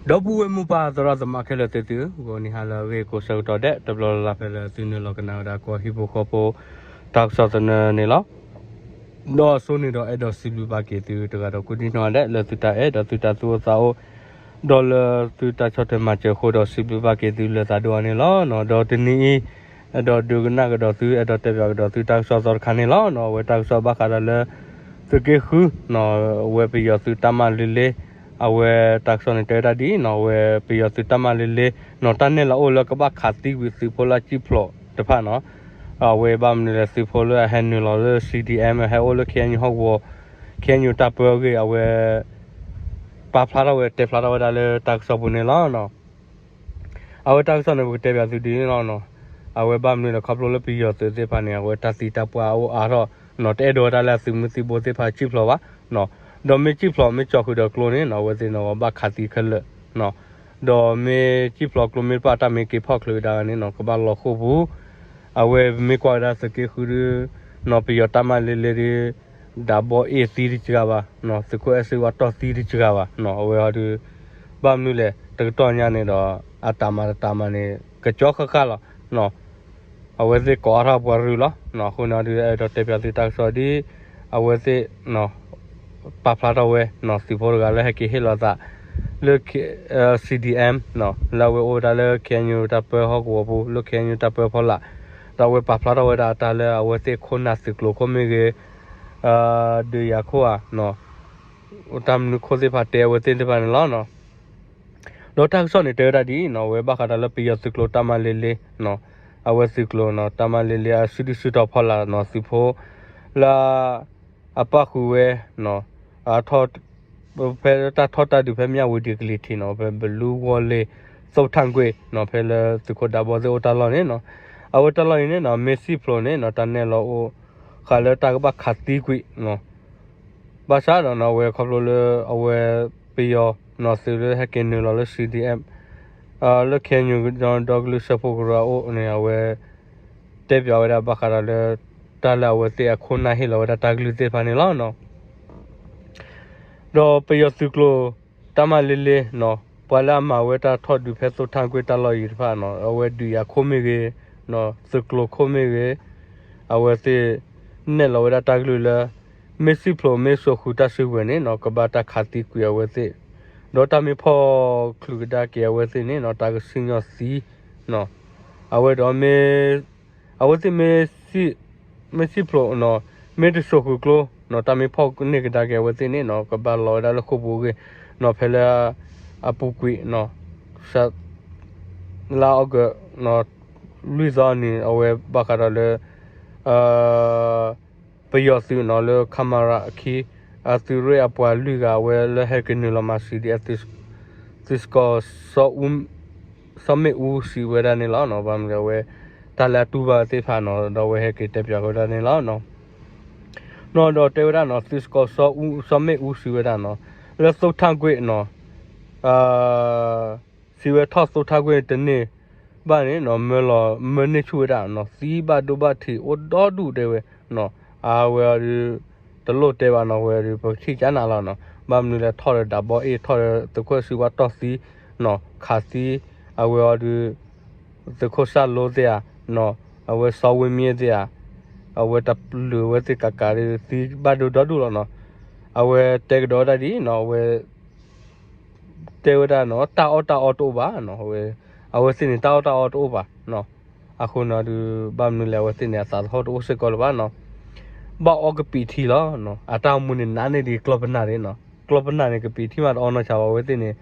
ဒီပုၢ်ဝဲၢ်မိၢ်ပၢ်သရၣ်သမါခဲလၢာ်သ့ၣ်သု, ဂီၤနံၤဟါလၢအဂ့ၤကိးဆၢကတီၢ်ဒဲး တဘျီလၢ်လၢ်ဖဲလၢသုနုာ်လီၤကနၣ်ဝဲဒၣ်ကီၢ်ဟံၣ်ဖိဃီဖိ တၢ်ကစီၣ်သနၢၣ်န့ၣ်လီၤ. ဒီးအဆိန့ၣ်ဒီးအဲၣ်ဒိးစံးဘျုးဘၣ်က့ၤသုတဂၤဒီးကိးဒံနီၢ်ဒဲး လၢသုတၢ်အဲၣ်ဒီးသုတၢ်သူၣ်အိၣ်သးအိၣ် ဒီးလၢသုတၢ်ဆီၣ်ထွဲမၤစၢၤအဃိဒီးစံးဘျုးဘၣ်က့ၤသုလၢသးဒိၣ်အီၤန့ၣ်လီၤ. ဒီးတနံၤအံၤ အဲၣ်ဒိးဒုးကနၣ်ကဒီးသု အဲၣ်ဒိးတဲပၠးကဒီးသုတၢ်ကစီၣ်သီတခါန့ၣ်လီၤ. အဝဲတၢ်ကစီၣ်ဘၣ်ဃးဒီးလၢ သုးက့ဃု အဝဲပယီၤသုးတၢ်မၤလ့လ့ အဝဲတၢ်ကစီၣ်န့ၣ်တဲဝဲဒၣ်ဒ်အံၤနီၤ အဝဲပယီၤသုးတၢ်မၤလ့လ့နီၤ တၢ်နဲၣ်လီၤအိၣ်လၢကဘၣ်ခးသံကွံာ်သုးဖိလၢအစံၣ်ဖျိးတဖၣ်နီၤ အဝဲဘၣ်မနုၤလဲၣ် သုးဖိလၢအဟဲနုာ်လီၤလၢ C D M ဟဲအိၣ်လၢ K N U ဟီၣ်ကဝီၤ K N U တၢ်ပၢအဂ့ၢ် အဝဲ ပာ်ဖျါထီၣ်ဝဲ တဲဖျါထီၣ်ဝဲဒၣ်လၢတၢ်ကစီၣ်ပူၤန့ၣ်လီၤ. အဝဲတၢ်ကစီၣ်န့ၣ် ပကတဲပၠးသုဒ်န့ၣ်လီၤ. အဝဲဘၣ်မနုၤလဲၣ် ခီဖျိလၢပယီၤသုးသ့ၣ်တဖၣ်န့ၣ် အဝဲတၢ်သံတၢ်ပှၢ်အိၣ်အါထီၣ်နီၤ တအဲၣ်ဒိးဝဲဒၣ်လၢအသုးမုၢ်သံၣ်ဘိသ့ၣ်တဖၣ်စံၣ်ဖျိးဘၣ်နီၤ ဒီးမ့ၢ်စံၣ်ဖျိးမ့ၢ်ကၠီဃုာ်ဒီးကျိန့ၣ်နီၤ အဝဲသ့ၣ်န့ၣ်ဘၣ်ခးသံခဲလၢာ်နီၤ ဒီးမ့ၢ်စံၣ်ဖျိးကျိမ့ၢ်တဖၣ် တၢ်မ့ၢ်က့ၤဖီၣ်ချုးကဒါန့ၣ်နီၤ ကဘၣ်လီၤဃိာ်ပူၤ အဝဲမ့ၢ်ကွၢ်ဝဲဒၣ်သုးက့ဃုဒုနီၤ ပယီၤတၢ်မၤလ့လ့ဒု ဒၣ်ဘီအ့ၣ်သံတစှၤဘၣ်နီၤ သုးခိၣ်အဲၣ်စ့ဝါတီၢ်သံတစှၤဘၣ်နီၤ အဝဲအီၤဒု ဘၣ်မနုၤလဲၣ် တကတီၢ်ညါန့ၣ်ဒီး အတၢ်မၤတတၢ်မၤန့ၣ် ကကၠီဃၣ်ဃၣ်လီၤနီၤ အဝဲသ့ၣ်ကိးအါထီၣ်ပှၤရုၢ်လီၤနီၤ အဃိန့ၣ်ဒု အဲၣ်ဒိးတဲပၠးသုတၢ်ကစီၣ်ဒ် အဝဲသ့ၣ်နီၤ ပာ်ဖျါထီၣ်ဝဲနီၤ သုးဖိတဂၤလၢဟဲက့ၤဟ့ၣ်လီၤသး လၢ C D M နီၤ လၢအဝဲအိၣ်ဝဲဒၣ်လၢ K N U တၢ်ပၢဟီၣ်ကဝီၤပူၤ လၢ K N U တၢ်ပၢဖီလာ် ဒီးအဝဲပာ်ဖျါထီၣ်ဝဲဒၣ်အတၢ်လၢအဝဲသ့ၣ်ခိၣ်နၢ်သုးကျိၤခိၣ်မ့ၢ်ဂ့ၤ ဒုးယၤခိၣ်ဧါနီၤ တၢ်မနုၤခိၣ်သ့ၣ်တဖၣ်တဲအဝဲသ့ၣ်သ့ၣ်တဖၣ်န့ၣ်လီၤ. ဒီးတၢ်ကစီၣ်န့ၣ်တဲဝဲဒၣ်ဒ်အံၤနီၤ အဝဲဘၣ်ဃးဒီးလၢပယီၤသုးကျိၤတၢ်မၤလ့လ့နီၤ အဝဲသုးကျိၤနီၤ တၢ်မၤလ့လ့အစုဒုၣ်စုတီၤဖီလာ်နီၤ သုးဖိလၢ အပၣ်ဃုာ်ဝဲနီၤ အထီၣ် ဖဲတၢ်ထီၣ်တၢ်ဒုးဖဲမၠၣ်ဝတံၤကလံၤထံးနီၤ ဖဲဘလူးဝီလ့ၤ သိၣ်ထၣ်ကွ့ၢ်နီၤ ဖဲလၢသုးခိၣ်ဒၣ်ဘီသ့ၣ်အိၣ်တၢ်လီၢ်န့ၣ်နီၤ အဝဲတၢ်လီၢ်အံၤန့ၣ်နီၤ မ့ၢ်စံၣ်ဖျိးန့ၣ်နီၤ တၢ်နဲၣ်လီၤအိၣ်ဃာ်လၢတၢ်ကဘၣ်ခးသံကွံာ်နီၤ ဘၣ်ဆၣ်ဒီးနီၤ အဝဲခီဖျိလၢအဝဲပယီၤနီၤ သုးလၢဟဲက့ၤနုာ်လီၤလၢ C D M လၢ K N U ဒီကလုာ်စၢဖှိၣ်ကရၢအအိၣ်န့ၣ် အဝဲ တဲပၠးဝဲဒၣ်ဘၣ်ဃးဒီးလၢ တၢ်လၢအဝဲသ့ၣ်အခိၣ်နၢ်ဟ့ၣ်လီၤဝဲဒၣ်တၢ်ကလုၢ်သ့ၣ်တဖၣ်န့ၣ်လီၤ. ဒီးပယီၤသုးကျိၤ တၢ်မၤလ့လ့နီၤ ပှၤလၢအမၤဝဲတၢ်ထီၣ်ဒုးဖဲသိၣ်ထၣ်ကွ့ၢ်တၢ်လီၢ်အံၤတဖၣ်နီၤ အဝဲဒုးယၤခိၣ်မ့ၢ်ဂ့ၤနီၤ သုးကျိၤခိၣ်မ့ၢ်ဂ့ၤ အဝဲသ့ၣ်နဲၣ်လီၤဝဲဒၣ်တၢ်ကလုၢ်လၢ မ့ၢ်စံၣ်ဖျိးမ့ၢ်စိာ်ဃုာ်တၢ်စုကဝဲၤန့ၣ်နီၤ ကဘၣ်တၢ်ခးသံကွံာ်အဝဲသ့ၣ် ဒီးတၢ်မ့ၢ်ဖီၣ်ချုးကဒါက့ၤအဝဲသ့ၣ်န့ၣ်နီၤ တၢ်ကစံၣ်ညီၣ်သံနီၤ အဝဲဒီးမ့ၢ် အဝဲသ့ၣ်မ့ၢ် မ့ၢ်စံၣ်ဖျိးနီၤ မ့ၢ်တစိာ်ဃုာ်ကျိနီၤ တၢ်မ့ၢ်ဖီၣ်န့ၢ်ကဒါက့ၤအဝဲသ့ၣ်န့ၣ်နီၤ ကဘၣ်လီၤဝဲဒၣ်လၢဃိာ်ပူၤအဂ့ၢ်နီၤ ဖဲလၢ အပူၤကွံာ်နီၤ လါအီကူး လွံၢ်သီအနံၤ အဝဲဘၣ်ဃးဒီးလၢ ပယီၤသုးနီၤ လၢ ခမရ အခံ အသုးရ့ၣ်အပှၤလွံၢ်ဂၤ အဝဲလၢဟဲက့ၤနုာ်လီၤမၤ C D F သုးစကီၤ စီၤမ့ၣ်အူစံးဝဲဒၣ်န့ၣ်လီၤ. ဘၣ်မနုၤအဝဲ တၢ်လၢအတူၢ်ဘၣ်သ့ၣ်တဖၣ်နီၤ ဒီးအဝဲဟဲက့ၤတဲပၠးဝဲဒၣ်န့ၣ်လီၤ. နီၤဒီးတဲဝဲဒၣ်နီၤ သုးစကီၤ စီၤမ့ၣ်အူစံးဝဲဒၣ်နီၤ လၢသိၣ်ထၣ်ကွ့ၢ်နီၤ စံးဝဲထီၣ်သိၣ်ထၣ်ကွ့ၢ်တန့ၢ်ဘၣ်န့ၣ်နီၤ မၢလီၤမၢန့ၢ်ဆူၣ်ဝဲဒၣ်နီၤ သံဘၣ်ဒိဘၣ်ထံးအိၣ်ဒီဒူၣ်တဲဝဲနီၤ အဝဲအီၤဒုး တလိၣ်တဲဘၣ်နီၤ ဝဲဒုး ပကထံၣ်ကၠါနၤလီၤနီၤ ဘၣ်မနုၤလဲၣ်ထီၣ်ဒီးဒၣ်ဘီအ့ၣ် ထီၣ်ဒီးသုးခိၣ်စံးဝါတီၢ်သံနီၤ ခးသံ အဝဲအီၤဒုး သုးခိၣ်စၢ်လိသ့ၣ်ဧါ အဝဲစီၤဝ့မ့ၢ်သ့ၣ်ဧါ အဝဲတၢ်ပျုၤဝဲသ့ၣ်ကးကးဒုး သံဘၣ်ဒိဒီဒူၣ်လီၤနီၤ အဝဲတဲကဒီးဝဲဒၣ်ဒ်နီၤ အဝဲ တဲဝဲဒၣ်နီၤ တၢ်အီၣ်တၢ်အီတအိၣ်ဘၣ်နီၤ အဝဲသ့ၣ်န့ၣ် တၢ်အီၣ်တၢ်အီတအိၣ်ဘၣ်နီၤ အဃိနီၤဒုး ဘၣ်မနုၤလဲၣ် အဝဲသ့ၣ်န့ၣ် အသးသဟီၣ်တအိၣ်စ့ၢ်ကီးလၢၤဘၣ်နီၤ ဘၣ်အီကပံာ်ထံလီၤ အတၢ်အိၣ်မူန့ၣ် နးန့ၢ်ဒံးကျီၢ်ပနၢ်ဒၣ်နီၤ ကျီၢ်ပနၢ်န့ၣ် ကပံာ်ထံမးတအီနီၢ်ဆါဘၣ် အဝဲသ့ၣ်န့ၣ်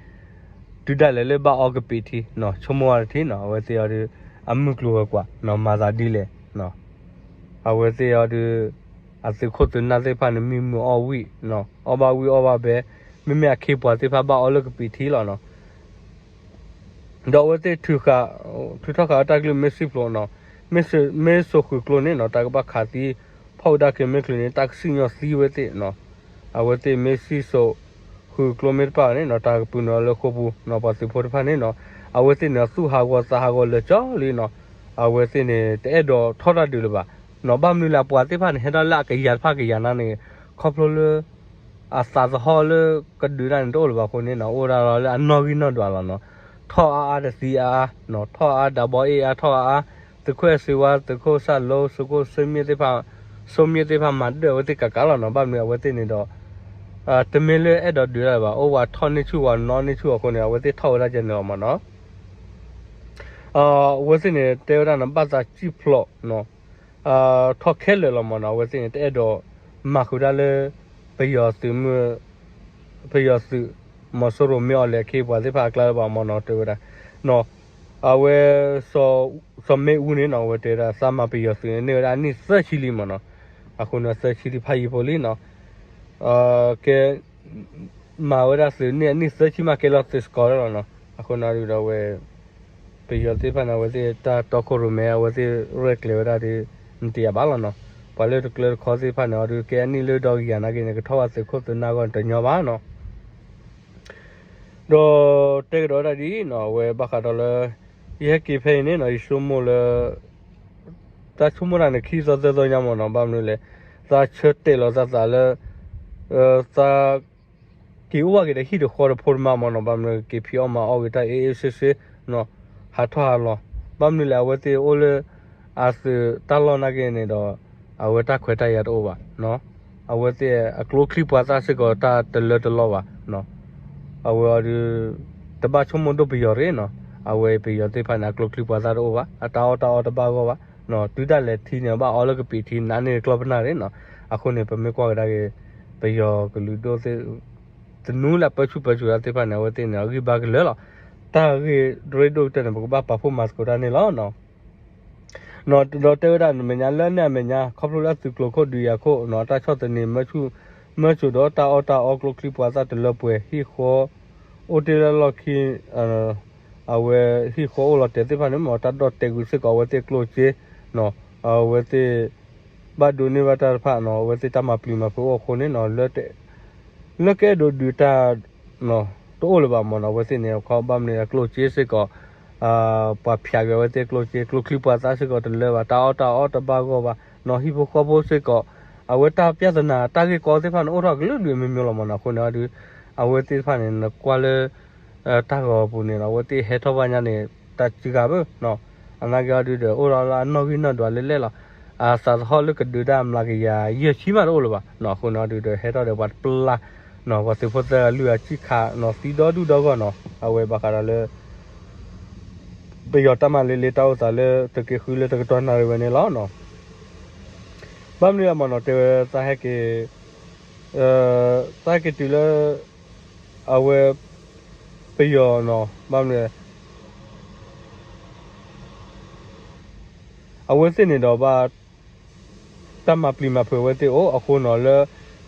တုၤဒၣ်လဲာ်လၢဘၣ်အီကပံာ်ထံနီၤ ဆိကမိၣ်ဝဲတထံၣ်နီၤ အဝဲသ့ၣ်အီၤဒုး အမုၢ်ကျိၤဝဲၤကွာ်နီၤ မၤသးဒ်လဲၣ်နီၤ အဝဲသ့ၣ်အီၤဒုး အသုးခိၣ်သုးနၢ်သ့ၣ်တဖၣ်န့ၣ် မံမုာ်အီၣ်ဝံၣ်နီၤ အီၣ်ဘၣ်ဝံၣ်အီၣ်ဘၣ်ဘဲ မ့မ့ၢ်အခ့အပှၤသ့ၣ်တဖၣ်ဘၣ်အီလၢကပံာ်ထံလီၤနီၤ ဒီးအဝဲသ့ၣ်ထုးဃာ် ထုးထီၣ်ဃာ်ဝဲတၢ်ကလုၢ်မ့ၢ်စံၣ်ဖျိးနီၤ မ့ၢ်စိာ်ဃုာ်ကျိန့ၣ်နီၤ တၢ်ကဘၣ်ခးသံ ဖီၣ်ကဒါက့ၤမ့ၢ်ချုးန့ၣ် တၢ်ကစံၣ်ညီၣ်သံဝဲသ့ၣ်နီၤ အဝဲသ့ၣ်မ့ၢ်စံၣ်စိာ်ဃုာ်ကျိမ့ၢ်တဖၣ်န့ၣ်နီၤ တၢ်ကပုာ်နုာ်လၢဃိာ်ပူၤနီၤ ပှၤသုးဖိတဖၣ်န့ၣ်နီၤ အဝဲသ့ၣ်န့ၣ် သူၣ်ဟးဂီၤသးဟးဂီၤလၢာ်ကၠီလံနီၤ အဝဲသ့ၣ်န့ၣ် တအဲၣ်ဒိးထီၣ်တၢ်ဒုးလၢၤဘၣ်နီၤ ဘၣ်မနုၤလဲၣ် အပှၤသ့ၣ်တဖၣ်န့ၣ် ဟဲဒၣ်လၢအကယၤတဖၣ်ကယၤနၤန့ၣ် ခီဖျိလၢ အသးသဟီၣ်လၢကဒုးတၢ်န့ၣ်တအိၣ်လၢၤဘၣ်အဃိန့ၣ်နီၤ အိၣ်ဒၣ်လီၤလၢအနီၣ်ဂံၢ်နီၣ်ဒွးလီၤနီၤ. ထီၣ်အါအါတသံအါအါနီၤ ထီၣ်အါဒၣ်ဘီအ့ၣ်အါထီၣ်အါအါ သုးခိၣ်အဲၣ်စ့ဝါ သုးခိၣ်စၢ်လိ သုးခိၣ်စိမ့ၣ်သ့ၣ်တဖၣ် စိမ့ၣ်သ့ၣ်တဖၣ်မၤဒၢၣ်အဝဲသ့ၣ်ကးကးလီၤနီၤ. ဘၣ်မနုၤအဝဲသ့ၣ်န့ၣ်ဒီး တမ့ၢ်လၢအဲၣ်ဒိးဒုးတၢ်လၢၤဘၣ် အိၣ်ဝးထီၣ်န့ၢ်ဆူၣ်ဝးနီၣ်န့ၢ်ဆူၣ်အဃိန့ၣ် အဝဲသ့ၣ်ထီၣ်ဝဲဒၣ်ကဲန့ၣ်လီၤမ့ၢ်နီၤ. အဝဲသ့ၣ်န့ၣ် တဲဝဲဒၣ်နီၤ ဘၣ်သးစံၣ်ဖျိးနီၤ ထီၣ်ခဲလၢာ်လီၤမ့ၢ်နီၤ. အဝဲသ့ၣ်န့ၣ် တအဲၣ်ဒိးမၤဃုာ်ဒၣ်လၢ ပယီၤသုးမုၢ် ပယီၤသုး မီၤစိရိၤမ့ၢ်အီၤလဲၤခ့ပှၤသ့ၣ်တဖၣ်အကျါလၢၤဘၣ်မ့ၢ်နီၤ တဲဝဲဒၣ်နီၤ. အဝဲ စီၤမ့ၣ်အူန့ၣ်နီၤ အဝဲတဲဝဲဒၣ် သးမၤပယီၤသုးန့ၣ် န့ၢ်ဝဲဒၣ်အနံၣ်သၢဆံလံမ့ၢ်နီၤ. အဃိန့ၣ် သၢဆံလံဖးယံာ်ဖိလံနီၤ ကဲ မၤဝဲဒၣ်သုးန့ၢ်အနံၣ်သၢဆံမးကဲလီၤသုးစကီၤလီၤနီၤ. အဃိန့ၣ်ဒုးဒီးအဝဲ ပယီၤသ့ၣ်တဖၣ်န့ၣ် အဝဲသ့ၣ်တၢ်တီခိၣ်ရိၣ်မဲ အဝဲသ့ၣ်ရဲၣ်ကျဲၤဝဲဒၣ်ဒီး နတယၤဘၣ်လီၤနီၤ. ပှၤလၢတကျၢၤတခီသ့ၣ်တဖၣ်န့ၣ် အီၤဒုးကဲအနံၣ်လၢဒီဂံၢ်ယၤနာ်က့န့ၣ် ကထီၣ်ဘၣ်သုးခိၣ်သုးနၢ်အဂီၢ်န့ၣ် တညီဘၣ်နီၤ. ဒီးတဲကဒီးဝဲဒၣ်ဒ်အံၤနီၤ အဝဲဘၣ်ဃးဒီးလၢ ယဟဲက့ၤဖဲအံၤန့ၣ်နီၤ ယဆိကမိၣ်လၢ တၢ်ဆိကမိၣ်တၢ်န့ၣ် ခံသီသၢသီညါမ့ၢ်နီၤ. ဘၣ်မနုၤလဲၣ် သးဆၢတဲာ်လီၤသးသးလၢ သး က့ၤအိၣ်ဘၣ်က့ၤဒီးဟံၣ်တဃီတဖိတမါမ့ၢ်နီၤ. ဘၣ်မနုၤ က့ၤဖံးအီၣ်မၤအီၣ်က့ၤတၢ်အ့ၣ်အ့ၣ်ဆ့ဆ့နီၤ ဟးထီၣ်ဟးလီၤ. ဘၣ်မနုၤလဲၣ် အဝဲသ့ၣ်အိၣ်လၢ အသုးတၢ်လီၢ်နာ်က့န့ၣ်ဒီး အဝဲတၢ်ခွဲးတၢ်ယာ်တအိၣ်ဘၣ်နီၤ. အဝဲသ့ၣ်အကျိချံပှၤသၣ်စ့ၢ်ကီးတၢ်တလၢတလီၢ်ဘၣ်နီၤ. အဝဲအီၤဒုး တဘၣ်ဆိကမိၣ်ဒိၣ်ပယီၤရ့ၣ်နီၤ. အဝဲပယီၤသ့ၣ်တဖၣ်န့ၣ် အကျိချံပှၤသၣ်တအိၣ်ဘၣ် အတၢ်အီၣ်တၢ်အီတဘၣ်ဂီၢ်ဘၣ်နီၤ. တုၤဒၣ်လဲာ်ထံန့ၣ် ဘၣ်အီလၢကပံာ်ထံ နးန့ၢ်ကျီၢ်ပနၢ်ရ့ၣ်နီၤ. အဃိန့ၣ် ပမ့ၢ်ကွၢ်ကဒါက့ၤ ပယီၤကလုာ်ဒိၣ်သ့ၣ် သနူလၢအပၢဆူၣ်ပၢစိးတၢ်သ့ၣ်တဖၣ်န့ၣ် အဝဲသ့ၣ်န့ၣ် အဂံၢ်ဘါကလၢာ်လီၤ. တၢ်ဂ့ၢ်ရ့ဒိၣ်ကတၢၢ်န့ၣ် ပကဘၣ်ပာ်ဖှိၣ်မၤသကိးတၢ်န့ၣ်လီၤနီၤ. ဒီးတဲဝဲဒၣ်မဲာ်ညါလၢန့ၣ်အမဲာ်ညါ ခီဖျိလၢသုးကျိၤခိၣ်ဒုးယၤခိၣ်နီၤ တၢ်ဆီၣ်သနံး မၢဆူၣ်ဒီးတၢ်အီၣ်တၢ်အီကျိချံပှၤသၣ်တလၢပှဲၤ ဟံၣ်ဃီ အိၣ်တ့ၢ်လၢလီၢ်ခံ အဝဲဟံၣ်ဃီအိၣ်လီၤတဲာ်သ့ၣ်တဖၣ်န့ၣ်မ့ၢ် တၢ်ဒီၣ်တဲာ်ကွံာ်စ့ၢ်ကီးအဝဲသ့ၣ်ကျိၣ်စ့နီၤ. အဝဲသ့ၣ် ဘၣ်ဒိးန့ၢ်ဘၣ်တၢ်တဖၣ်နီၤ အဝဲသ့ၣ်တၢ်မၤပျံၤမၤဖုးအိၣ်အဃိန့ၣ်နီၤ လၢကအဲၣ်ဒိးဒုးတၢ် တအိၣ်လၢၤဘၣ်မ့ၢ်နီၤ. အဝဲသ့ၣ်န့ၣ် အခီဘၣ်မနုၤအကျိၣ်စ့စ့ၢ်ကီး ပှၤဖျးက့ၤအဝဲသ့ၣ်ကျိၣ်စ့ ကျိချံပှၤသၣ်စ့ၢ်ကီးတလၢဘၣ် တၢ်အီၣ်တၢ်အီတဘၣ်ဂီၢ်ဘၣ်နီၤ ဟံၣ်ဖိဃီဖိစ့ၢ်ကီး အဝဲတၢ်ပြဿနာ တၢ်ဂ့ၢ်ကီသ့ၣ်တဖၣ်န့ၣ် အိၣ်ထီၣ်ကလုာ်ဒူၣ်မ့ၢ်မ့ၢ်လီၤမ့ၢ်နီၤ. အဃိန့ၣ်အီၤဒုး အဝဲသ့ၣ်တဖၣ်န့ၣ် နကွၢ်လၢ တၢ်ဂီၤပူၤန့ၣ်ဒီး အဝဲသ့ၣ်ဟဲထီၣ်ဘၣ်ညါန့ၣ် တၢ်စုဂၤဘၣ်နီၤ. အနာ်က့အီၤဒုးဒီး အိၣ်ဒီးလၢအနီၣ်ဂံၢ်နီၣ်ဒွးလဲၣ်လဲၣ်လီၤ. အသးသဟီၣ်လၢကဒုးတၢ်မျးကယၤယဲၢ်ဆံမးတအိၣ်လၢၤဘၣ်နီၤ. အဃိန့ၣ်အီၤဒုးဒီး ဟဲထီၣ်ဒီးပှၤတပျၢ်နီၤ ပှၤသုးဖိသၢဂၤလွံၢ်ဂၤဆံၣ်ခးနီၤ သံဒီဒူၣ်ဒီဂီၢ်နီၤ. အဝဲဘၣ်ဃးဒီးလၢ ပယီၤတၢ်မၤလ့လ့တၢ်အိၣ်သးလၢသုးက့ဃုလၢတကတီၢ်နၣ်ရံၣ်ဝဲန့ၣ်လီၤနီၤ. ဘၣ်မနုၤအမ့ၢ်နီၤ တဲဝဲသးဟဲက့ၤ သးဟဲက့ၤတုၤလၢ အဝဲ ပယီၤနီၤ ဘၣ်မနုၤ အဝဲသ့ၣ်န့ၣ်ဒီးဘၣ် တၢ်မၤပျံၤမၤဖုးအဝဲသ့ၣ်အိၣ် အဃိနီၤလၢ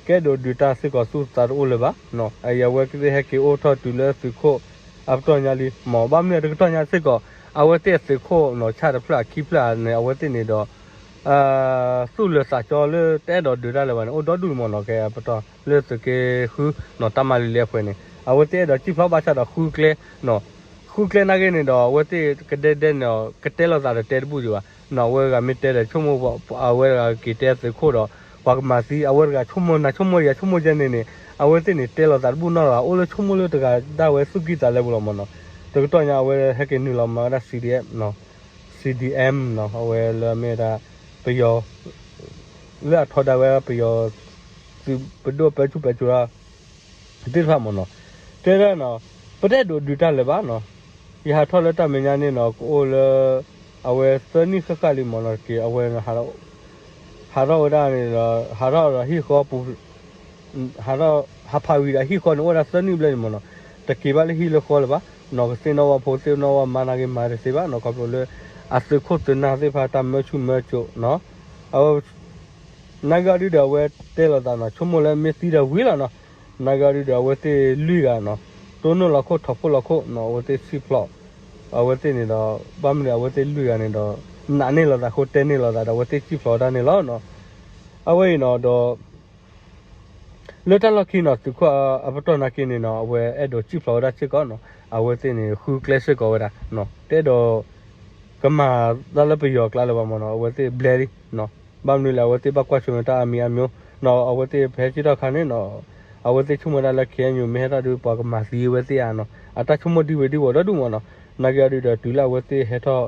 ကအဲၣ်ဒိးဒုးတၢ်စ့ၢ်ကီးသူၣ်သးတအိၣ်လၢၤဘၣ်နီၤ. အအံၤအဝဲသ့ၣ်ဟဲက့ၤအိၣ်ထီၣ်တုၤလၢသုးခိၣ် အပတီၢ်ညါလံမ့ၢ် ဘၣ်မနုၤတကတီၢ်ညါစ့ၢ်ကီး အဝဲသ့ၣ်အသုးခိၣ်နီၤ ဆၣ်တဖျၢၣ်အခံဖျၢၣ်န့ၣ် အဝဲသ့ၣ်န့ၣ်ဒီး သူၣ်လၢာ်သးကၠီလၢတအဲၣ်ဒိးဒုးတၢ်လၢၤဘၣ်န့ၣ် အိၣ်ဒီဒူၣ်မ့ၢ်နီၤ. ကဲ အပတီၢ်လၢသုးက့ဃုနီၤ တၢ်မၤလ့လ့အဖှဲးန့ၣ် အဝဲသ့ၣ်အဲၣ်ဒိးစံၣ်ဖျိးဘၣ်ဆၣ်ဒီးဃုကျဲနီၤ ဃုကျဲနာ်က့န့ၣ်ဒီး အဝဲသ့ၣ်ကဒဲဒဲန့ၣ် ကတဲလိာ်သးဒီးတဲတဘူၣ်က့ၤဘၣ်နီၤ. အဝဲတဂၤမ့ၢ်တဲဒီး ဆိကမိၣ်အဝဲတဂၤက့ၤတဲသုးခိၣ်ဒီး ပှၤကမၤသံ အဝဲတဂၤဆိကမိၣ်နၤဆိကမိၣ်ယၤဆိကမိၣ်ယဲန့ၣ်န့ၣ် အဝဲသ့ၣ်န့ၣ်တဲလိာ်သးတဘူၣ်နီတဂၤ အိၣ်လၢဆိကမိၣ်လၢတဂၤဒၣ်ဝဲသူၣ်ကံၢ်သးလဲပူၤလီၤမ့ၢ်နီၤ. တကတီၢ်ညါအဝဲဟဲက့ၤနုာ်လီၤမၤဝဲဒၣ် C D F နီၤ C D M နီၤ အဝဲလၢအမ့ၢ်ဝဲဒၣ် ပယီၤ လၢအထီဒါဝဲပယီၤ သုးပဒိၣ်ပၢဆူၣ်ပၢစိး သ့ၣ်တဖၣ်မ့ၢ်နီၤ တဲဒၣ်နီၤ ပတအဲၣ်ဒိးဒုးတၢ်လၢၤဘၣ်နီၤ. ယဟးထီၣ်လၢတၢ်မဲာ်ညါန့ၣ်နီၤ ကအိၣ်လၢ အဝဲသၢနံၣ်ဃၣ်ဃၣ်လံမ့ၢ်နီၤ တက့ၢ် အဝဲ ဟးထီၣ်ဝဲဒၣ်န့ၣ်ဒီး ဟးထီၣ်ဒီးဟံၣ်ဃီပူၤ ဟးထီၣ် ဟးဖးဝံၤဒီးဟံၣ်ဃီန့ၣ် အိၣ်ဝဲဒၣ်သၢနံၣ်ဘျဲၣ်န့ၣ်မ့ၢ်နီၤ တက့ၤဘၣ်လၢဟံၣ်လၢဃီလၢၤဘၣ်နီၤ ကသ့ၣ်နီၣ်ဝဲဖိသ့ၣ်နီၣ်ဝဲမါနာ်က့မၤတသ့ဘၣ်နီၤ ခီဖျိလၢ အသုးခိၣ်သုးနၢ်သ့ၣ်တဖၣ်တၢ်မၢဆူၣ်မၢစိးနီၤ အဝဲ နာ်က့အီၤဒုဒီးအဝဲတဲလိာ်သးနီၤ ဆိကမိၣ်လၢမ့ၢ်သံဒီးဝံၤလီၤနီၤ နာ်က့အီၤဒုဒီးအဝဲသ့ၣ်လွံၢ်ဂၤနီၤ တိၢ်နီၣ်လီၤခိၣ်ထီၣ်ခိၣ်လီၤခိၣ်နီၤ အဝဲသ့ၣ်စံၣ်ဖျိး အဝဲသ့ၣ်န့ၣ်ဒီး ဘၣ်မနုၤအဝဲသ့ၣ်လွံၢ်ဂၤန့ၣ်ဒီး နာ်န့ၢ်လိာ်သးဃိတဲန့ၢ်လိာ်သးဒီးအဝဲသ့ၣ်စံၣ်ဖျိးဝဲဒၣ်န့ၣ်လီၤနီၤ အဝဲအံၤနီၤဒီး လၢတၢ်လီၢ်ခံနီၤ သုးခိၣ်အပတီၢ်နာ်က့န့ၣ်နီၤ အဝဲအဲၣ်ဒိးစံၣ်ဖျိးဝဲဒၣ်စ့ၢ်ကီးနီၤ အဝဲသ့ၣ်န့ၣ် ဃုကျဲစ့ၢ်ကီးဝဲဒၣ် တအဲၣ်ဒိး ကမၤတၢ်လၢပယီၤအကျါလၢၤဘၣ်မ့ၢ်နီၤ အဝဲသ့ၣ်ဘျဲလံနီၤ ဘၣ်မနုၤလဲၣ် အဝဲသ့ၣ်ဘၣ်ကွၢ်ဆၢၣ်မဲာ်တၢ်အါမံၤအါမျိၤနီၤ အဝဲသ့ၣ်ဖဲစံၣ်ထီၣ်ခါန့ၣ်နီၤ အဝဲသ့ၣ်ဆိကမိၣ်ဒၣ်လၢ ခ့ၣ်အဲၣ်ယူၣ် မ့ၢ်ဟဲထီၣ်ဒုး ပှၤကမၤသံဝဲသ့ၣ်ဧါနီၤ, အတၢ်ဆိကမိၣ်ဒ်ဝဲဒ်ဝီၤဒီဒူၣ်မးနီၤ. နာ်က့အီၤဒုးဒီး တုၤလၢအဝဲသ့ၣ်ဟဲထီၣ်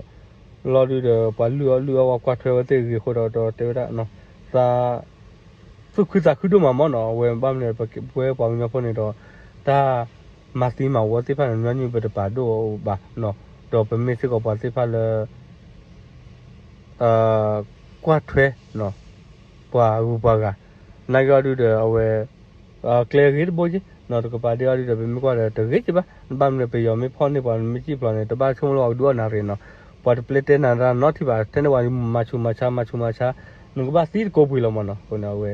လီၤဒုးဒီး ပှၤလုၢ်အီၣ်လုၢ်အီၣ်ဝဲ ကွၢ်ထွဲဝဲသ့ၣ်ဂ့ၤအဃိဒီး ဒီးတဲဝဲဒၣ် သး သူၣ်ခုသးခုဒိၣ်မးမးနီၤ. အဝဲဘၣ်မနုၤ ပဝဲပှၤကညီဖိန့ၣ်ဒီး တၢ်မၤသံမၤဝီသ့ၣ်တဖၣ်န့ၣ် ညီနုၢ်ပတပာ်ဒိၣ်အီၤဘၣ်နီၤ, ဒီးပမ့ၢ်စ့ၢ်ကီးပှၤသ့ၣ်တဖၣ်လၢ ကွၢ်ထွဲ ပှၤဂုၤပှၤဂၤ, နာ်က့အီၤဒုးဒီး အဝဲ ကျဲဂ့ၤတဘိက့နီၤ, တကပၤဒ့အီၤဒုးဒီး ပမ့ၢ်ကွၢ်ဒီးတဂ့ၤက့ဘၣ်. ဘၣ်မနုၤ ပယီၤမ့ၢ်ဖီၣ်န့ၢ်ပှၤ မ့ၢ်စံၣ်ဖျိးန့ၣ် တဘၣ်ဆိကမိၣ်လၢပှၤကဒုးအီၣ်နၤရ့ၣ်နီၤ, ပှၤတပျဲတဲနၤတၢ်နီတထံၣ်ဘၣ်, ထဲန့ၣ်ပှၤမၤဆူၣ်မၤဆါ မၤဆူၣ်မၤဆါ နကဘၣ်သံတကိးပှ့ၤလီၤမးနီၤ. အဃိန့ၣ် အဝဲ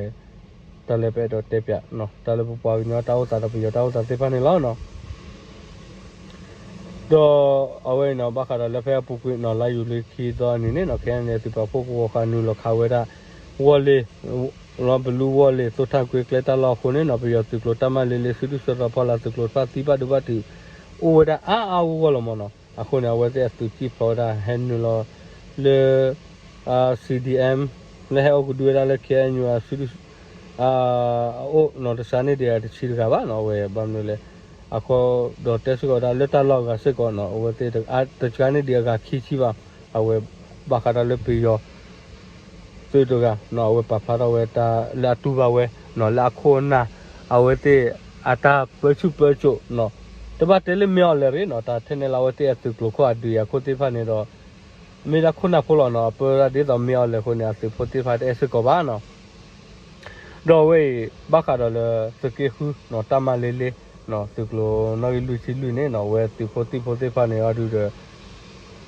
တၢ်လၢပအဲၣ်ဒိးတဲပၠး တၢ်လၢပပှၤကညီတၢ်အိၣ်သးဒီးပယီၤတၢ်အိၣ်သးသ့ၣ်တဖၣ်န့ၣ်လီၤနီၤ. ဒီးအဝဲအံၤနီၤ ဘၣ်ဃးဒီးလၢဖဲအပူၤကွံာ်နီၤ လါယူၤလံခံသီအနံၤန့ၣ်နီၤ ခဲအံၤန့ၣ် သုးပာ်ဖှိၣ်ကဝီၤဃာ်နုာ်လီၤခးဝဲဒၣ် ဝီၢ်လ့ၢ် လီၤပလူဝီၢ်လ့ၢ် သိၣ်ထၣ်ကွ့ကျဲတၢ်လီၢ်အဃိန့ၣ်နီၤ ပယီၤသုးကျိၤတၢ်မၤလ့လ့ စုဒုၣ်စုတီၤဖီလာ်သုးကျိၤတဖၣ်သံဘၣ်ဒိဘၣ်ထံး အိၣ်ဝဲဒၣ်အါအါဂီၢ်ဂီၢ်လီၤမးနီၤ. အဃိန့ၣ် အဝဲသ့ၣ်အသုးကံၣ်ဖျိးဝဲဒၣ် ဟဲနုာ်လီၤလၢ CDM လၢဟဲအိၣ်ကဒုဝဲဒၣ်လၢ ခ့ၣ်အဲၣ်ယူၣ် အစုဒုၣ် အအိၣ်နီၤ တစှၤန့ၢ်ဒံးအတဆံတဂၤဘၣ်နီၤ. အဝဲဘၣ်မနုၤလဲၣ် အဃိဒီးတဲစ့ၢ်ကီးဝဲဒၣ် လၢတၢ်လီၢ်အဂၤစ့ၢ်ကီးနီၤ အဝဲသ့ၣ်တစှၤန့ၢ်ဒံးအဂၤခံဆံဘၣ်. အဝဲဘၣ်ဃးဒီးလၢပယီၤ သုးတဂၤနီၤ အဝဲပာ်ဖျါထီၣ်ဝဲတၢ်လၢအတူၢ်ဘၣ်ဝဲနီၤ လၢအခိၣ်အနၢ် အဝဲသ့ၣ်အတၢ်ပၢဆူၣ်ပၢစိးနီၤ တဘၣ်တဲလၢမ့ၢ်အီၤလဲၣ်ရ့ၣ်နီၤ တၢ်ထဲန့ၣ်လၢအဝဲသ့ၣ်အသုးကျိၤခိၣ်အဒုးအံၤအခိၣ်သ့ၣ်တဖၣ်န့ၣ်ဒီး မ့ၢ်ဒၣ်ခိၣ်နၢ်ဖိလီၤနီၤ အပၢဒၣ်ဒ်သိးမ့ၢ်အီၤလဲၣ်အဃိန့ၣ် အသုးဖိသ့ၣ်တဖၣ်တအဲၣ်စ့ၢ်ကီးဘၣ်နီၤ. ဒီးအဝဲအံၤ ဘၣ်ဃးဒီးလၢသုးက့ဃုနီၤ တၢ်မၤလ့လ့နီၤ သုးကျိၤနီၣ်ဂံၢ်လွံၢ်ဆံလွံၢ်န့ၣ်နီၤ အဝဲသုးဖိသံၣ်ဖိသ့ၣ်တဖၣ်န့ၣ်အီၤဒုးဒီး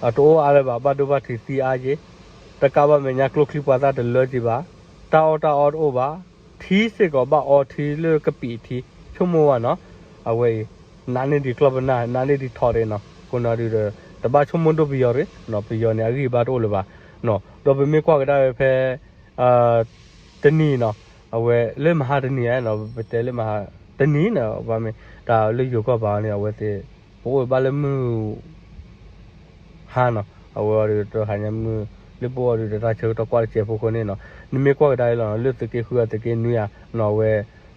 အတအိၣ်အါလၢၤဘၣ် ဘၣ်ဒိဘၣ်ထံးသံအါက့ တကးဘၣ်မဲာ်ညါကျိချံပှၤသၣ်တလၢက့ဘၣ် တၢ်အီၣ်တၢ်အီတအိၣ်ဘၣ် ထံစ့ၢ်ကီးဘၣ်အီထံလၢကပံာ်ထံ ဆိကမိၣ်ဝဲနီၤ အဝဲအံၤ နးန့ၢ်ဒံးကျီၢ်ပနၢ် နးန့ၢ်ဒံးထီးဒံးနီၤ အဃိန့ၣ်ဒုးဒီး တဘၣ်ဆိကမိၣ်ဒိၣ်ပယီၤရ့ၣ်နီၤ ပယီၤန့ၣ် အဂံၢ်အဘါတအိၣ်လၢၤဘၣ်နီၤ ဒီးပမ့ၢ်ကွၢ်ကဒါဝဲဖဲ တနံၤနီၤ အဝဲလၢမဟါတနံၤဧါနီၤ ပတဲလၢမဟါ တနံၤနီၤ ဘၣ်မ့ၢ်တၢ်လၢယိၤကီၢ်ပၤန့ၣ် အဝဲသ့ၣ် ပအိၣ်ဘၣ်လၢမုၢ် ဟါနီၤ အဝဲအီၤဒုးတဟါညါမုၢ် လၢပအိၣ်အီၤဒုးဒီးတၢ်ဆၢကတီၢ်ကွၢ်တစဲးဖိအဃိန့ၣ်နီၤ နမ့ၢ်ကွၢ်ကဒါအံၤလီၤ လၢသုးက့ဃုအသုးက့နွံဧါနီၤ အဝဲ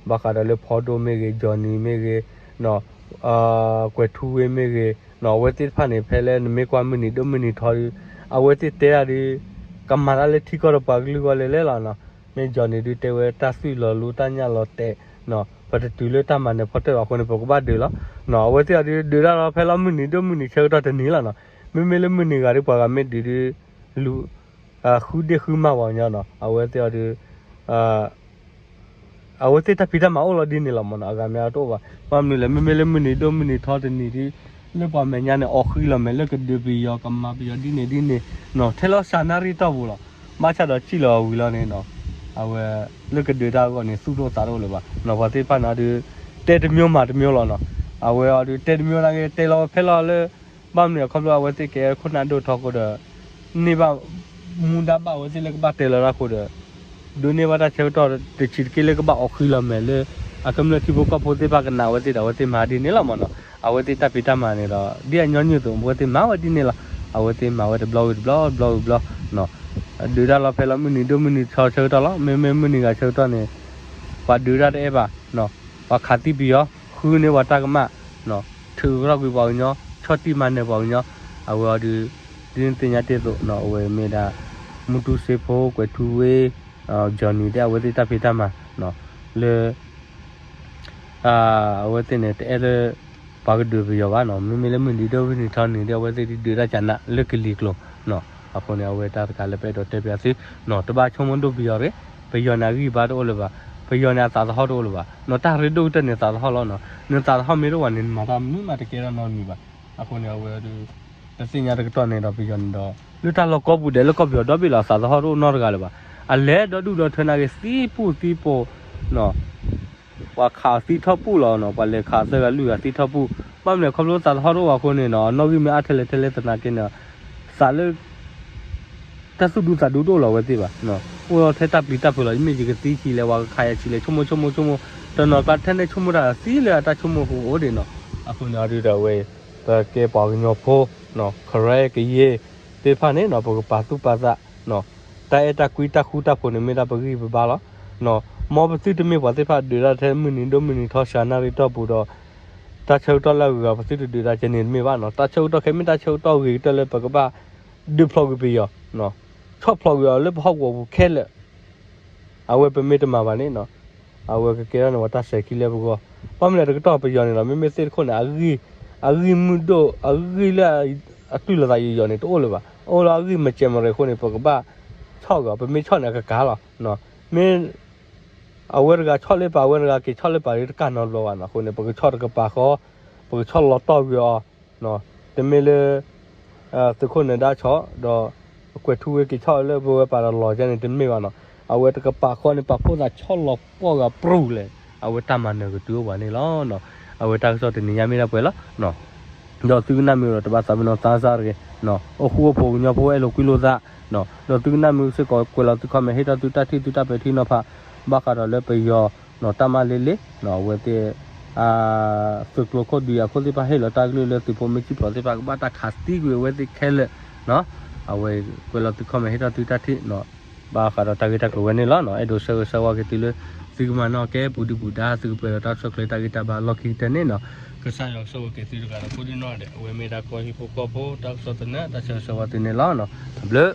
ဘၣ်ဃးဒီးလၢဖီဒိၣ်မ့ၢ်ဂ့ၤ ကၠီၣ်နံၤမ့ၢ်ဂ့ၤနီၤ ကွဲၤထူဝ့မ့ၢ်ဂ့ၤနီၤ အဝဲသ့ၣ်တဖၣ်န့ၣ် ဖဲလၢနမ့ၢ်ကွၢ်မုၢ်နံၤဒိၣ်မုၢ်နံၤထီဒုး အဝဲသ့ၣ်တဲဒၣ်ဒုး ကမၤတၢ်လၢထံကီၢ်ဒီးပှၤကလုာ်ဂီၢ်လဲၣ်လဲၣ်လီၤနီၤ မ့ၢ်ကၠီၣ်နံၤဒုးတဲဝဲတၢ်သွံၣ်လီၤလူ တၢ်ညၣ်လီၤတဲာ်နီၤ ပတတုၤလၢတၢ်မၤနၢၤဖီတၢၣ်ဘၣ်အဃိန့ၣ် ပကဘၣ်ဒုးလီၤနီၤ အဝဲသ့ၣ်အီၤဒုး ဒုးဒၣ်လီၤဖဲလီၤမုၢ်နံၤဒိၣ်မုၢ်နံၤဆၢကတီၢ်တနံၤလီၤနီၤ မ့မ့ၢ်လၢမုၢ်နံၤဂၤဒုး ပှၤဂၤမ့ၢ်ဒုးဒုး လူၤ ဃုဒ့ၣ်ဃုမၢ်ပှၤကညီနီၤ အဝဲသ့ၣ်အီၤဒုး အဝဲသ့ၣ်တၢ်ဖံးတၢ်မၤအိၣ်လီၤဒ်န့ၣ်လီၤမးနီၤ အဂၤမ့ၢ်အတအိၣ်ဘၣ် ဘၣ်မနုၤလဲၣ် မ့မ့ၢ်လၢမုၢ်နံၤဒိၣ်မုၢ်နံၤထီတနံၤဒုး လၢပှၤမဲာ်ညါန့ၣ် အီၣ်ဃံလီၤမဲာ် လၢကဒုးပယီၤကမၤပယီၤဒ်န့ၣ်ဒ်န့ၣ်နီၤ ထဲလီၤစှၤနၣ်ရံၣ်တီၢ်ပူၤလီၤ ဘၣ်ဆၣ်ဒီးစံၣ်လီၤဝံၤလီၤန့ၣ်နီၤ အဝဲ လၢကဒုးတၢ်အဂီၢ်န့ၣ် သူၣ်တအိၣ်သးတအိၣ်လၢၤဘၣ်နီၤ ပှၤသ့ၣ်တဖၣ်န့ၣ်အီၤဒုး တဲတမျိုးမၤတမျိုးလီၤနီၤ အဝဲအီၤဒုး တဲတမျိုးနာ်က့ တဲလီၤဖဲလီၤလၢ ဘၣ်မနုၤအခီဖျိအဝဲသ့ၣ်ကဲခိၣ်နၢ်ဒိၣ်ထီအဃိဒီး န့ၢ်ဘၣ် မူဒါဘၣ်အဝဲသ့ၣ်လၢကဘၣ်တဲလီၤတၢ်အဃိဒီး ဒိးန့ၢ်ဘၣ်တၢ်ဆၢကတီၢ်တဆံးတက့ၢ်လၢကဘၣ်အီၣ်ဃံလီၤမဲာ်လၢ အကမျၢၢ်ထံဖိကီၢ်ဖိသ့ၣ်တဖၣ်ကနၣ်အဝဲသ့ၣ်ဒီး အဝဲသ့ၣ်မၤဒ်န့ၣ်လီၤမးနီၤ အဝဲသ့ၣ်တၢ်ဖံးတၢ်မၤန့ၣ်ဒီး ဒ်အညီနုၢ်အသိး အဝဲသ့ၣ်မၤဝဲဒ်န့ၣ်လီၤ အဝဲသ့ၣ်မၤဝဲတဘျီဝံၤတဘျီ တဘျီဝံၤတဘျီ ဒုးတၢ်လီၤဖဲလီၤမုၢ်နံၤဒိၣ်မုၢ်နံၤထီဆၢကတီၢ်လီၤ မ့မ့ၢ်မုၢ်နံၤဂၤဆၢကတီၢ်န့ၣ် ပှၤဒုးတၢ်တအဲၣ်ဘၣ် ပှၤခးသံပယီၤ ဃုန့ၢ်ပှၤတၢ်ကမၣ် ထုးထီၣ်ကွံာ်ပှၤကညီ ဆီၣ်တံၢ်မၤနၢၤပှၤကညီ အဝဲအီၤဒုး ဒ်နသ့ၣ်ညါတ့ၢ်အသိးနီၤ အဝဲမ့ၢ်ဒၣ် မူတူစ့ဖိ ကွဲၤထူဝ့ ကၠီၣ်နံၤဒဲး အဝဲသ့ၣ်တၢ်ဖံးတၢ်မၤ လၢ အဝဲသ့ၣ်န့ၣ် တအဲၣ်လၢ ပှၤကဒုးပယီၤဘၣ်နီၤ မ့မ့ၢ်လၢမုၢ်နံၤဒိၣ်မုၢ်နံၤထီန့ၣ်ဒီး အဝဲသ့ၣ်ဒုးဒၣ်ကနးလၢကလံၤကျိာ်နီၤ အဃိန့ၣ် အဝဲတၢ်တခါလၢပအဲၣ်ဒိးတဲပၠးသု နီၤ တဘၣ်ဆိကမိၣ်ဒိၣ်ပယီၤရ့ၣ် ပယီၤန့ၣ်အဂံၢ်အဘါတအိၣ်လၢၤဘၣ် ပယီၤန့ၣ်အသးသဟီၣ်တအိၣ်လၢၤဘၣ်နီၤ တၢ်ရ့ဒိၣ်ကတၢၢ်န့ၣ်သးသဟီၣ်လီၤနီၤ နသးသဟီၣ်မ့ၢ်တအိၣ်ဘၣ်န့ၣ် နမၤတၢ်မနုၤမးတကဲထီၣ်နီတမံၤဘၣ် အဃိန့ၣ်အဝဲဒုး တသ့ၣ်ညါတကတီၢ်န့ၣ်ဒီးပယီၤန့ၣ်ဒီး လၢတၢ်လီၢ်ကိးပူၤဒဲးလၢကီၢ်ပယီၤဒီဘ့ၣ်လီၤ အသးသဟီၣ်တအိၣ်နီတဂၤလၢၤဘၣ် အလဲၤဒီဒူၣ်ဒီထၢနာ်က့ သံပူၣ်သံပိာ်နီၤ ပှၤခးအီၤသံထီၣ်ပူၣ်လီၤနီၤ ပှၤလဲၤခးသၢဂၤလွံၢ်ဂၤသံထီၣ်ပူၣ် ဘၣ်မနုၤခီဖျိသးသဟီၣ်တအိၣ်ဘၣ်အဃိန့ၣ်နီၤ အနီၣ်ဂံၢ်မ့ၢ်အါထဲလဲၣ်ထဲလဲၣ်သနာ်က့န့ၣ် သးလၢ တၢ်သူၣ်ဒူသးဒူတအိၣ်လၢၤအဝဲသ့ၣ်ဘၣ်နီၤ အိၣ်လီၤထဲတၢ်ပျံၤတၢ်ဖုးလီၤ ယမ့ၢ်ယကသံဆံးလဲၣ် ပှၤကခးယၤဆံးလဲၣ် ဆိကမိၣ်ဆိကမိၣ်ဆိကမိၣ် တနီၤကျါထဲန့ၣ်ဆိကမိၣ်တၢ်သံလၢအတၢ်ဆိကမိၣ်ဟူးအိၣ်ဒံးနီၤ အဃိန့ၣ်အီၤဒုးဒီးအဝဲ ပကဲပှၤကညီဖိနီၤ ကရၢကယဲၢ်သ့ၣ်တဖၣ်န့ၣ်နီၤ ပကပာ်သူၣ်ပာ်သးနီၤ တၢ်အဲၣ်တၢ်ကွံတၢ်ဃူတၢ်ဖိးန့ၣ် မ့ၢ်ဒၣ်ပဂံၢ်ပဘါလီၤနီၤ မ်ပသုတမ့ၢ်ပှၤသ့ၣ်တဖၣ်ဒုးတၢ်ထဲမုၢ်နံၤဒိၣ်မုၢ်နံၤထီ စှၤနၣ်ရံၣ်တီၢ်ပူၤဒီး တၢ်ဆၢကတီၢ်လၢအဂုၤအဂၤ ပသုတဒုးတၢ်ကဲန့ၣ်တမ့ၢ်ဘၣ်နီၤ. တၢ်ဆၢကတီၢ်ခဲမ့ၢ်တၢ်ဆၢကတီၢ်ဂ့ၤကတၢၢ်လၢပကဘၣ် ဒုးဖျိးကွံာ်ပယီၤ, ဆီၣ်ဖျိးကွံာ်အီၤလၢပဟီၣ်ကဝီၤပူၤခဲလၢာ် အဝဲပမ့ၢ်တမၤဘၣ်န့ၣ်နီၤ, အဝဲကကဲထီၣ်န့ၢ်ပှၤတၢ်စဲၤခံလၢပဂီၢ်. ဘၣ်မနုၤလဲၣ် တကတီၢ်ပယီၤန့ၣ်လီၤ မ့မ့ၢ်သ့ၣ်တခိၣ်န့ၣ် အဂံၢ်မုၢ်ဒိၣ် အဂံၢ်လၢအတုၤလီၤသးယိာ်ယိာ်န့ၣ် တအိၣ်လၢၤဘၣ်. အိၣ်လၢအဂံၢ်မၤစဲၤမရၤအဃိန့ၣ် ပကဘၣ်ဆီၣ်ကွံာ်အီၤ, ပမ့ၢ်ဆီၣ်န့ၣ် အကကၤလီၤ. မ့ၢ် အဝဲတဂၤဆီၣ်လၢပာ် အဝဲတဂၤက့ၤဆီၣ်လၢပာ် တကးနီတဘျီဘၣ်နီၤ. အဃိန့ၣ် ပကဆီၣ်တကပၤဃီ, ပကဆီၣ်လီၤတီၢ်ကွံာ်အီၤ, တမ့ၢ်လၢ သုးခိၣ်နၢၤဒါဆီၣ် ဒီး ကွဲးထူဝ့က့ၤဆီၣ်လၢပဝဲပာ်ဒီးလီၤကဲန့ၣ် တမ့ၢ်ဘၣ်နီၤ. အဝဲတကပၤဃီန့ၣ် ပာ်ဖှိၣ်သးဆီၣ်လီၤပှီၢ်ဂၤပြူၤလဲၣ် အဝဲတၢ်မၤနၢၤကတုၤအိၣ်ပှၤန့ၣ်လီၤ. အဝဲတၢ်ကစီၣ်တနံၤညါမ့ၢ်ဒၣ်ပှဲၤလီၤ. ဒီးသုကနၣ်မ့ၢ်ဒီး တဘၣ်သးပ့ၤနီၣ်သးစၢ်တဂ့ၤ, အိၣ်ဃူအိၣ်ဖိး ကညီဖိအဲၣ်လိာ်ကွံလိာ်သး, ဒီးသုကနၣ်မ့ၢ်စ့ၢ်ကီး ကွဲးလီၤသု comment ဟ့ၣ်ထီၣ်သုတၢ်ထံၣ်သုတၢ်ပဲာ်ထံနီၤဖး ဘၣ်ဃးဒီးလၢပယီၤ တၢ်မၤလ့လ့ အဝဲသ့ၣ် သုးကျိၤခိၣ်ဒုးအခိၣ်သ့ၣ်တဖၣ် ဟ့ၣ်လီၤတၢ်ကလုၢ်လၢသုးဖိမ့ၢ်စံၣ်ဖျိးသ့ၣ်တဖၣ် ကဘၣ်တၢ်ခးသံကွံာ်အဝဲသ့ၣ်ခဲလၢာ်, အဝဲကွဲးလီၤသု comment ဟ့ၣ်ထီၣ်သုတၢ်ထံၣ် ဘၣ်ဃးဒီးတၢ်ဂ့ၢ်တၢ်ကျိၤဝဲန့ၣ်လီၤ. အဲၣ်ဒိးဆၢဂ့ၤဆၢဝါက့ၤသုလၢ သုကမၤနီၣ်ကဲပူၤဒုပူၤဒါ သုကပှဲၤဒီးတၢ်ဆိၣ်ချ့တၢ်ဂံၢ်တၢ်ဘါလီၢ်ခံကတၢၢ်န့ၣ်နီၤ. ကစၢ်ယွၤကဆိၣ်ဂ့ၤက့ၤသုတဂၤဒီးကိးဒံနီၢ်ဒဲး အဝဲမ့ၢ်ဒၣ်ကီၢ်ဟံၣ်ဖိဃီဖိ တၢ်ကစီၣ်သနၢၣ် တၢ်ဆၢဂ့ၤဆၢဝါသုန့ၣ်လီၤ. တဘျုး